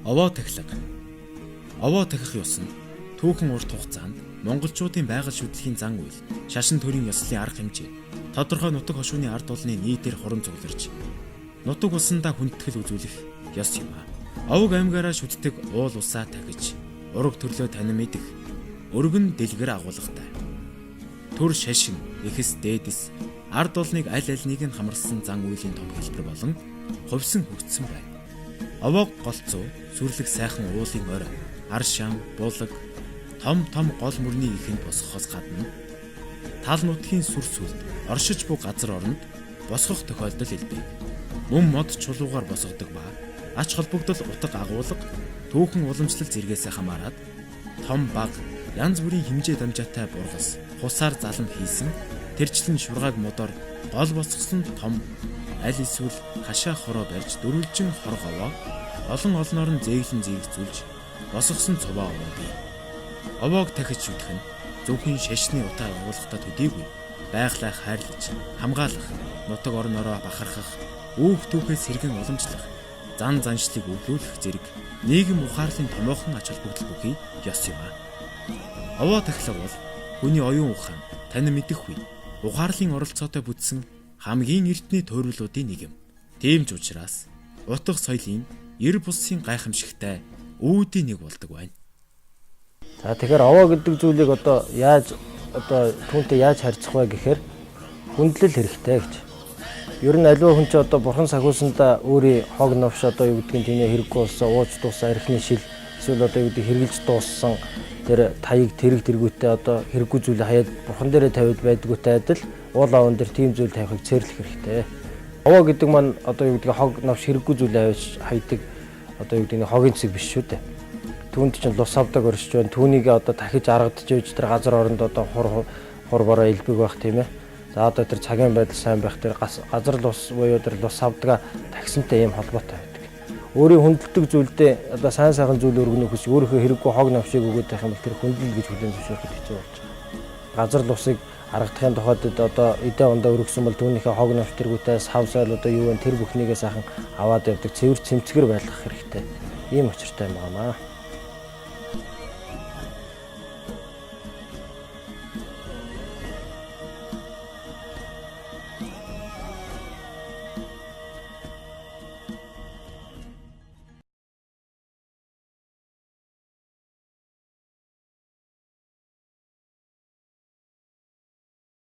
Овоо тахилга. Овоо тахих ёс нь түүхэн урт хугацаанд монголчуудын байгаль шүтлэгийн зан үйл, шашин төрийн ёслолын арга хэмжээ, тодорхой нутаг хошууны ард түмний нийтээр хуран цугларч нутаг усандаа хүндэтгэл үзүүлэх ёс юм а. Овог аймгаараа шүтдэг уул усаа тахиж, ураг төрлөө танин мэдэх, өргөн дэлгэр агуулгатай. Төр шашин, эхэс дээдэс, ард улныг аль альнийг нь хамарсан зан үйлийн том хэлбэр болон хувьсан хөгжсөн байна. Овоог голцоо, сүрлэг сайхан уулын орой, аршаан, булаг, том том гол мөрний ихэнд босгохоос гадна тал нутгийн сүр сүлд оршиж буй газар оронд босгох тохиолдол элбэг. Мөн мод чулуугаар босгодог ба ач холбогдол, утга агуулга, түүхэн уламжлал зэргээс хамаарат том бага янз бүрийн хэмжээ дамжаатай бургас, хусаар залам хийсэн, тэрчлэн шургааг модоор гол босгосон том аль эсвэл хашаа хороо барьж дөрвөлжин хоргоовоо олон олноор нь зээглэн зээгцүүлж босгосон цуваа овоо бий. Овоог тахиж шүтэх нь зөвхөн шашны утга агуулгатай төдийгүй байгалаа хайрлаж, хамгаалах, нутаг орноороо бахархах, үүх түүхээ сэргэн уламжлах, зан заншлыг өвлүүлэх зэрэг нийгэм ухаарлын томоохон ач холбогдол бүхий ёс юм а. Овоо тахилга бол хүний оюун ухаан, танин мэдэх үе, ухаарлын оролцоотой бүтсэн хамгийн эртний туйрлуудын нэг юм. Тийм ч учраас утга соёлын ер бусын гайхамшигтай үүдийн нэг болдог байна. За, тэгэхээр овоо гэдэг зүйлийг одоо яаж, одоо түүнтэй яаж харьцах вэ гэхээр хүндлэл хэрэгтэй гэж. Ер нь аливаа хүн чи одоо бурхан сахиусандаа өөрийн хог новш, одоо юу гэдгийг, тэнэ хэрэггүй болсон, ууж дууссан архины шил, эсвэл одоо юу гэдэг, хэрэглэж дууссан тэр таяг тэрэг тэргүүтээ, одоо хэрэггүй зүйлээ хаяад бурхан дээрээ тавиад байдгүйтэй адил уул овон дээр тийм зүйл тавихыг цээрлэх хэрэгтэй. Овоо гэдэг маань одоо юу гэдэг, хог новш хэрэггүй зүйлээ авч хайдаг, одоо юу гэдэг, хогийн цэг биш шүү дээ. Түүнд чинь лус авдаг оршиж байна. Түүнийг одоо дахиж аргадж ивж тэр газар оронд одоо хур хур бороо элбэг байх, тийм ээ. За, одоо тэр цагийн байдал сайн байх, тэр газар лус буюу тэр лус авдгаа тагсантай ийм холбоотой байдаг. Өөрийн хүндэлдэг зүйлдээ одоо сайн сайхан зүйл өргөнөх хүс өөрийнхөө хэрэггүй хог новшийг өгөөд байх юм бол тэр хүндлэл гэж хүлээн зөвшөөрөхөд хэцүү болж байгаа. Газар лусыг аргадахын тухайд одоо эдээ ундаа өргөсөн бол түүнийхээ хог новш тэргүүтээ сав сойл, одоо юу вэ, тэр бүхнийгээ сайхан аваад явдаг, цэвэр цэмцгэр байлгах хэрэгтэй. Ийм учиртай юм байна.